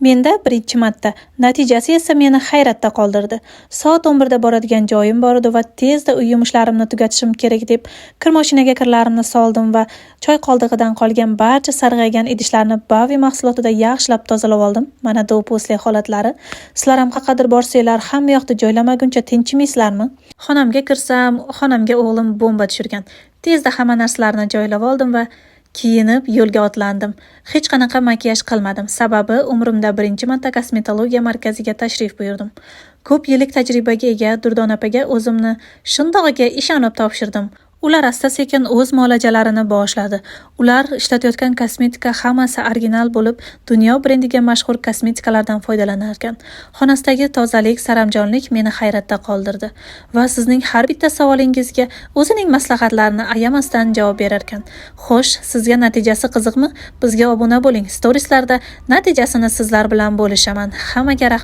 Menda birinchi marta, natijasi esa meni hayratda qoldirdi. Soat 11 da boradigan joyim bor edi va tezda uy yumushlarimni tugatishim kerak deb kir mashinaga kirlarimni soldim va choy qoldig'idan qolgan barcha sarg'aygan idishlarni Bavi mahsulotida yaxshilab tozalab oldim. Mana до, после holatlari. Sizlar ham qayoqqadir borsanglar, hamma yoqda joylamaguncha tinchimaysizlarmi? Xonamga kirsam, xonamga o'g'lim bomba tushirgan. Tezda hamma narsalarni joylab oldim va kiyinib yo'lga otlandim. Hech qanaqa makiyaj qilmadim. Sababi umrimda birinchi marta kosmetologiya markaziga tashrif buyurdim. Ko'p yillik tajribaga ega Durdona opaga o'zimni shundog'iga ishonib topshirdim. Ular asta-sekin o'z muolajalarini boshladi. Ular ishlatayotgan kosmetika hammasi original bo'lib, dunyo brendiga mashhur kosmetikalardan foydalanarkan. Xonasidagi tozalik, saranjomlik meni hayratda qoldirdi va sizning har bitta savolingizga o'zining maslahatlarini ayamasdan javob berarkan. Xo'sh, sizga natijasi qiziqmi? Bizga obuna bo'ling. Storieslarda natijasini sizlar bilan bo'lishaman. Hammaga rahmat.